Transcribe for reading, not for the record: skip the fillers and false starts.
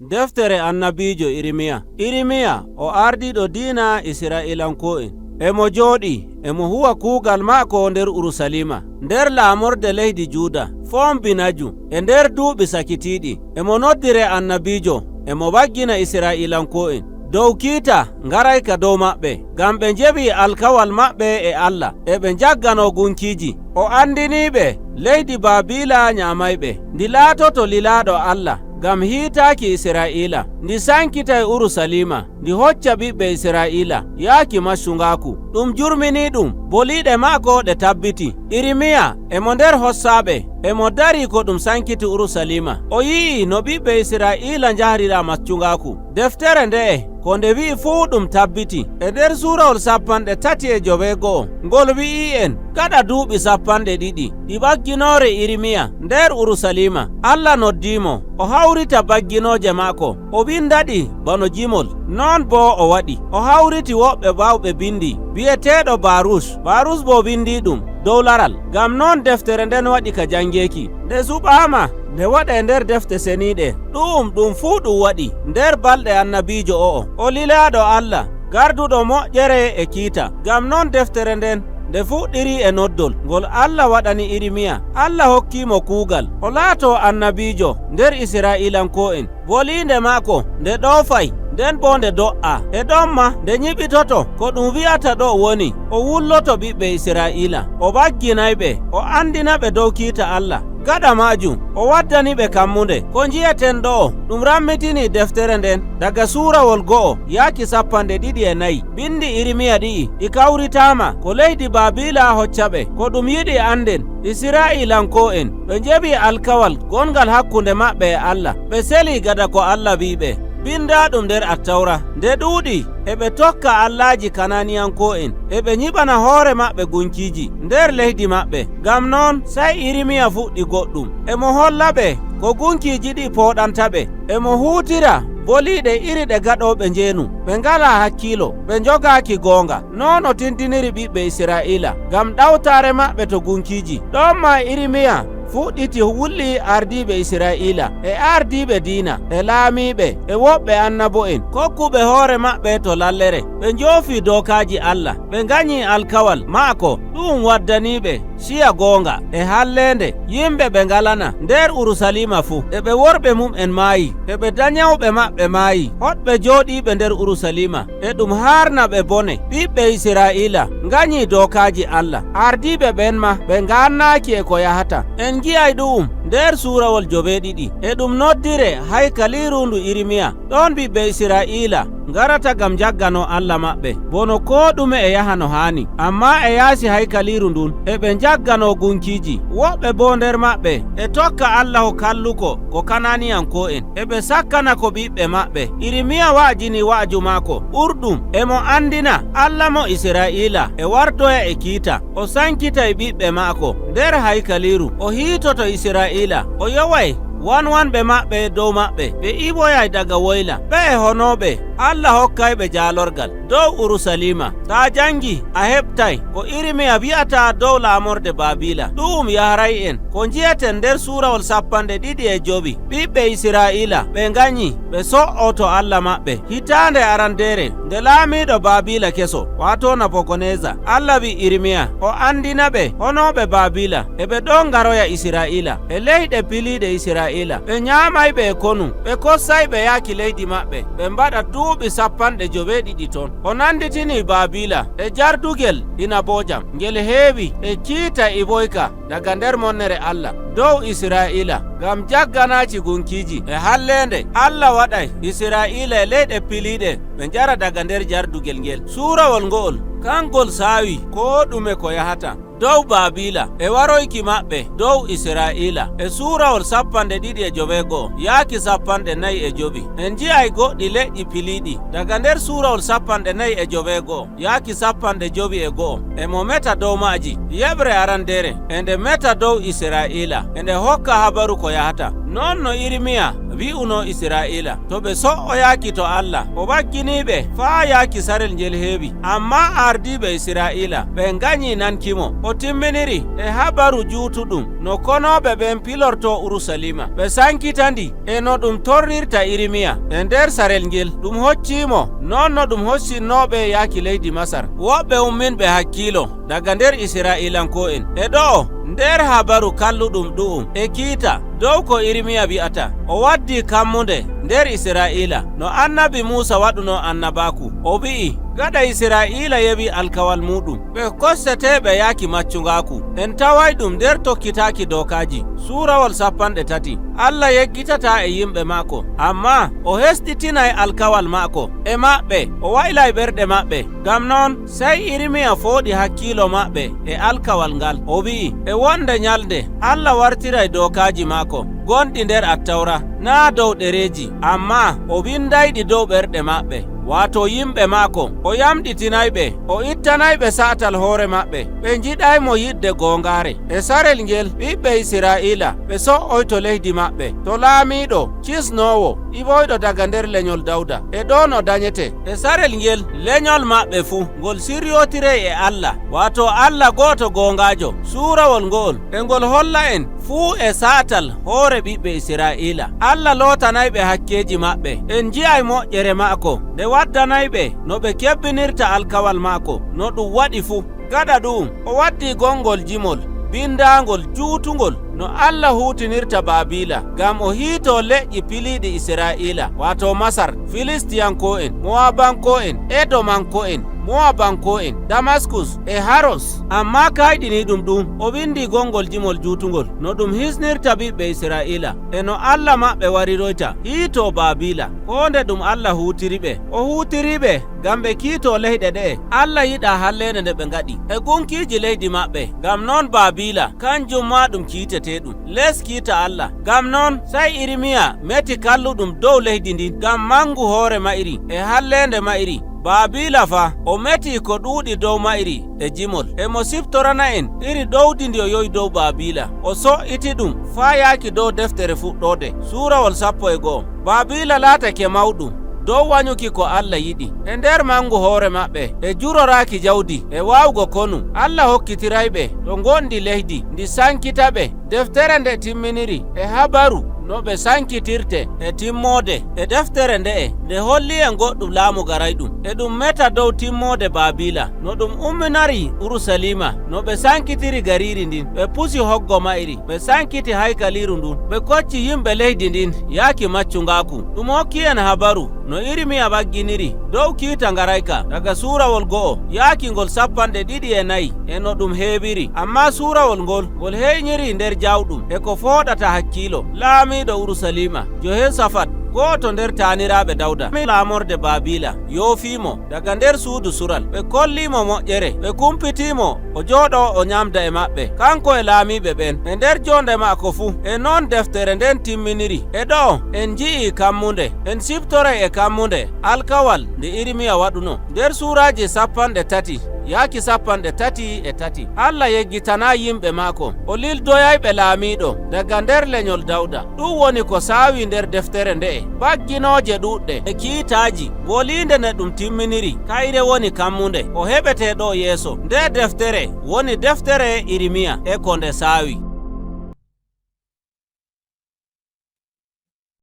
Deftere annabijo Irimiya. Irimiya o ardiɗo diina Isra'ilanko'en. Emo jooɗi emo huwa kuugal maako nder Urusalima, nder laamorde leydi Juuda, fombinaju e nder duuɓi sakitiiɗi. Emo noddire annabijo, emo waggina Isra'ilanko'en dow kiita ngarayka dow maɓɓe, ngam ɓe njewi alkawal maɓɓe e Allah, e ɓe njaggano gunkiiji. O andiniɓe leydi Baabila nyamayɓe, ndi laatoto lilaaɗo Allah ngam hiitaaki Isra'iila, ndi sankitay Urusalima, ndi hocca ɓiɓɓe Isra'iila yaaki maccungaaku. Ɗum jurmini ɗum, boliiɗe maako ɗe tabbiti. Irimiya emo nder hossaaɓe, emo dari ko ɗum sankiti Urusalima. O yi'i no ɓiɓɓe Isra'iila njahrira maccungaaku. Deftere nde'e ko nde wi'i fuu ɗum tabbiti. E nder suurawol 36, ngol wi'i en gaɗa duuɓi 20 ɗi ɓagginore Irimiya nder Urusalima, Allah noddimo o hawrita bagginooje maako, o windaɗi bano jimol. Non bo o waɗi. O hawriti woɓɓe bawɓe bindi bi'eteeɗo Barus. Barus bo windi ɗum dow laral. Ngam non deftere nden waɗi ka jangeeki. Nde suɓaama nde waɗa e nder defte seniiɗe. Ɗu'um ɗum fuu ɗum waɗi nder balɗe annabiijo o'o. O lilaaɗo Allah garduɗo moƴƴere e kiita. Ngam non deftere nden nde fuɗɗiri e noddol ngol Allah waɗani Irimiya. Allah hokkimo kuugal o laato annabiijo nder Isra'ilanko'en. Boliinde maako nde ɗoofay, nden bo nde do'a e ɗon ma nde nyiɓitoto. Ko ɗum wi'ata ɗo woni o wulloto ɓiɓɓe Isra'ila, o wagginayɓe, o andina ɓe dow kiita Allah. Gaɗa majum o waddani ɓe kammunde. Ko ji'eten ɗo ɗum rammitini deftere nden daga suurawol 1 yaaki 24. Bindi Irimiya ɗi'i ɗi kawritama ko leydi Babila hocca ɓe. Ko ɗum yiɗi anden Isra'ilanko'en ɓe njeɓi alkawal gongal hakkunde maɓɓe e Allah, ɓe seli gada ko Allah wiɓe binda ɗum nder Attawra. Nde ɗuuɗi eɓe tokka allaji Kananiyanko'en, eɓe nyiɓana hoore maɓɓe gunkiji nder leydi maɓɓe. Ngam non sey Irimiya fuɗɗi goɗɗum, emo holla ɓe ko gunkiji ɗi poɗanta ɓe. Emo huutira boliɗe iri ɗe gaɗoɓe njeenu, ɓe ngala hakkilo, ɓe jogaki goonga. Non o tindiniri ɓiɓɓe Isra'ila ngam ɗawtare maɓɓe to gunkiji. Ɗon ma Irimiya fuɗɗiti wulli ardiɓe Isra'ila e ardiɓe diina e laamiɓe e woɓɓe annabo'en kokkuɓe hoore maɓɓe to lallere. Ɓe njoofi dokaji Allah, ɓe ganyi alkawal maako. Ɗum waddaniɓe siya goonga e hallende. Yimɓe ɓe ngalana nder Urusalima fuu, e ɓe worɓe mum'en maayi, e ɓe danyawɓe maɓɓe maayi, hoɗɓe jooɗiɓe nder Urusalima e ɗum harna ɓe bone. Ɓiɓɓe Isra'ila ganyi dokaji Allah, ardiɓe ɓen ma ɓe gannaki e ko yahata. En gi'ay ɗu'um nder suurawol 7, e ɗum noddire haykaliru ndu Irimiya. Ɗon ɓiɓɓe Isra'ila ngarata gam jaggano Allah maɓɓe bono ko ɗume e yaha no haani, amma e yaasi haykaliru ndun eɓe jaggano gunkiji. Woɓɓe bo nder maɓɓe e tokka Allahu kalluko ko Kananiyanko'en, eɓe sakkana ko ɓiɓɓe maɓɓe. Irimiya wa'ajini wa'aju maako ɓurɗum, emo andina Allah mo Isra'ila e wartoya e kiita. O sankitay ɓiɓɓe maako nder haykaliru, o hiitoto Isra'ila, o yoway wanwanɓe maɓɓe dow maɓɓe, ɓe iwoyay daga woyla. Ɓe e honoɓe Allah hokkayɓe jaalorgal dow Urusalima. Ta jangi a heɓtay ko Irimiya wi'ata dow laamorde Babila. Ɗum yaharay en ko ji'aten nder suurawol 25. Ɓiɓɓe Isra'ila ɓe ganyi ɓe so'o to Allah maɓɓe. Hitande arandere nde laamiɗo Babila keso, wato Nabukodoneza, Allah wi Irimiya o andina ɓe honoɓe Babila eɓe ɗon garoya Isra'ila e leyɗe piliɗe Isra'ila. Ɓe nyamayɓe e konu, ɓe kossayɓe yaaki leydi maɓɓe, ɓe mbaɗa duuɓi 72 ton. O nanditini Babila e jardugel inabojam ngel heewi e kiita iboyka daga nder monnere Allah dow Isra'ila ngam jagganaci gunkiji e hallende. Allah waɗay Isra'ila e leyɗe piliɗe ɓe njara daga nder jardugel ngel. Suurawol ngo'ol kangol saawi ko ɗume ko yahata dow Babila e waroyki maɓɓe dow Isra'ila e suurawol 26 yaaki 45. En ji'ay goɗɗi leƴƴi piliɗi daga nder suurawol 46 yaaki 51. Emo meta dow maaji yeɓre arandere e nde meta dow Isra'ila, e nde hokka habaru ko yahata. Non no Irimiya wi'uno Isra'ila to ɓe so''oyaaki to Allah, o wagginiɓe faa yaaki sarel ngel heewi. Ammaa ardiiɓe Isra'ila ɓe nganyi nankimo. O timminiri e habaru juutuɗum no konooɓe ɓen pilorto Urusalima, ɓe sankitandi e no ɗum torrirta Irimiya e nder sarel ngel. Ɗum hoccimo non no ɗum hoccinnoɓe yaaki leydi Masar. Woɓɓe umminɓe hakkilo daga nder Isra'ilanko'en e ɗo'o nder habaru kalluɗum ɗu'um e kiita dow ko Irimiya wi'ata. O waddi kammunde nder Isra'ila no annabi Musa waɗuno annabaku. O wi'i gaɗa Isra'ila yewi alkawal muɗum, ɓe kosseteɓe yaaki maccungaku. En taway ɗum nder tokkitaki dokaji surawol 30. Allah yeggitata e yimɓe maako, amma o hesɗitinay alkawal maako e maɓɓe, o waylay ɓerɗe maɓɓe. Ngam non sey Irimiya fooɗi hakkilo maɓɓe e alkawal ngal. O wi'i e wonde nyalde Allah wartiray dokaji maako gonɗi nder Attawra naa dow ɗereeji, amma o windayɗi dow ɓerɗe maɓɓe, waato yimɓe maako. O yamɗitinayɓe, o ittanayɓe saatal hoore maɓɓe, ɓe jiɗaymo yidde goongaare. E sarel ngel ɓiɓɓe Isra'ila ɓe so''oyto leydi maɓɓe to laamiiɗo cisnowo iwoyɗo daga nder lenyol Dawda, e ɗon o danyete. E sarel ngel lenyol maɓɓe fuu ngol siryotirey e Allah, waato Allah gooto goongaajo. Suurawol ngo'ol e ngol holla en fuu e saatal hoore ɓiɓɓe Isra'ila. Allah lootanayɓe hakkeeji maɓɓe, en nji'ay moƴƴere maako nde waddanayɓe no ɓe kebbinirta alkawal maako no ɗum waɗi fuu. Gaɗa ɗum o waddi gongol jimol bindangol juutungol no Allah huutinirta Baabila ngam o hiito leƴƴi piliiɗi Isra'ila, waato Masar, Filistiyanko'en, Mowabanko'en, Edomanko'en, Mowabanko'en, Damaskus e Haros. Amma kayɗini ɗum ɗum o windi gongol jimol juutungol no ɗum hisnirta ɓiɓɓe Isra'ila e no Allah maɓɓe wariroyta hiito Baabila. Ko nde ɗum Allah huutiri ɓe, o huutiriɓe ngam ɓe kiito leyɗe ɗe'e. Allah yiɗa hallende nde ɓe ngaɗi e gunkiiji leydi maɓɓe. Ngam non Baabila kanjum ma ɗum kiiteteɗum les kiita Allah. Ngam non sey Irimiya meti kalluɗum dow leydi ndin ngam mangu hoore ma'iri e hallende ma'iri. Baabila fa o meti ko ɗuuɗi dow ma'iri e jimol. Emo siftorana en iri ɗowdi ndi o yowi dow Baabila, o so'iti ɗum faa yaaki dow deftere fuɗɗode surawol 11. Baabila laatake mawɗum dow wanyuki ko Allah yiɗi e nder mangu hoore maɓɓe e juroraki jawdi e wawgo konu. Allah hokkitirayɓe to gondi leydi ndi sankita ɓe. Deftere nde timminiri e habaru no ɓe sankitirte e timmode. E deftere nde'e nde holli en goɗɗum laamu garayɗum, e ɗum meta dow timmode Baabila no ɗum umminari Urusalima, no ɓe sankitiri gariri ndin, ɓe pusi hoggo mayri, ɓe sankiti haykaliru ndun, ɓe kocci yimɓe leydi ndin yaaki maccungaku. Ɗum hokki en habaru no Irimiya wagginiri dow kiita ngarayka daga surawol 1 yaaki ngol 24 e no ɗum heewiri. Amma surawol ngol ngol heyñiri nder jawɗum e ko fooɗata hakkilo. Laamiɗo Urusalima Johesafat, gooto nder taniraɓe Dawda, laamorde Baabila, yoofimo daga nder suudu sural. Ɓe kollimo moƴƴere, ɓe kumpitimo o jooɗo o nyamda e maɓɓe, kanko e laamiɓe ɓen e nder jonde maako fuu. E non deftere nden timminiri. E ɗo en ji'i kammunde, en siftoray e kammunde alkawal nde Irimiya waɗuno nder suraji 30 yaaki 33. Allah yeggitana yimɓe maako, o lildoyayɓe laamiɗo daga nder lenyol Dawda. Ɗum woni ko saawi nder deftere nde'e, bagginoje ɗuɗɗe e kiitaji. Wolinde nde ɗum timminiri kayre woni kammunde o heɓete ɗo yeeso. Nde deftere woni deftere Irimiya e ko nde saawi.